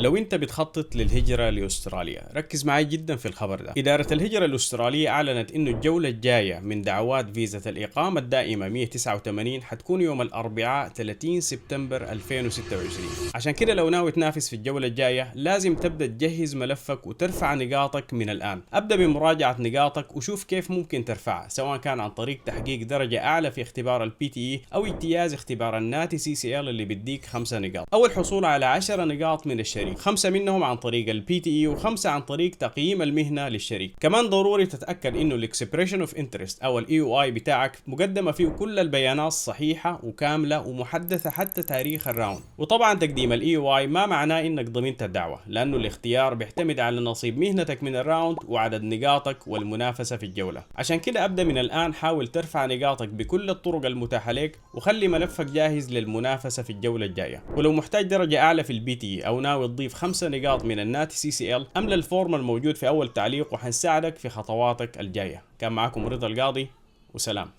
لو انت بتخطط للهجرة لاستراليا، ركز معي جدا في الخبر ده. إدارة الهجرة الأسترالية أعلنت إنه الجولة الجاية من دعوات فيزا الإقامة الدائمة 189 حتكون يوم الأربعاء 30 سبتمبر 2026. عشان كده لو ناوي تنافس في الجولة الجاية، لازم تبدأ تجهز ملفك وترفع نقاطك من الآن. أبدأ بمراجعة نقاطك وشوف كيف ممكن ترفعها، سواء كان عن طريق تحقيق درجة أعلى في اختبار ال PTE أو اجتياز اختبار ال NAATI CCL اللي بيديك 5 نقاط، أو الحصول على 10 نقاط من الشريك، 5 منهم عن طريق ال PTE و5 عن طريق تقييم المهنة للشريك. كمان ضروري تتأكد انه ال expression of interest او ال EOI بتاعك مقدمة فيه كل البيانات صحيحة وكاملة ومحدثة حتى تاريخ ال round. وطبعا تقديم ال EOI ما معناه انك ضمنت الدعوة، لانه الاختيار بيعتمد على نصيب مهنتك من ال round وعدد نقاطك والمنافسة في الجولة. عشان كده ابدا من الان، حاول ترفع نقاطك بكل الطرق المتاحة لك وخلي ملفك جاهز للمنافسة في الجولة الجاية. ولو محتاج درجة اعلى في ال PTE او ناوي تضيف 5 نقاط من ال NAATI CCL، املى ال form الموجود في اول تعليق وحنساعدك في خطواتك الجاية. كان معكم رضا القاضي، وسلام.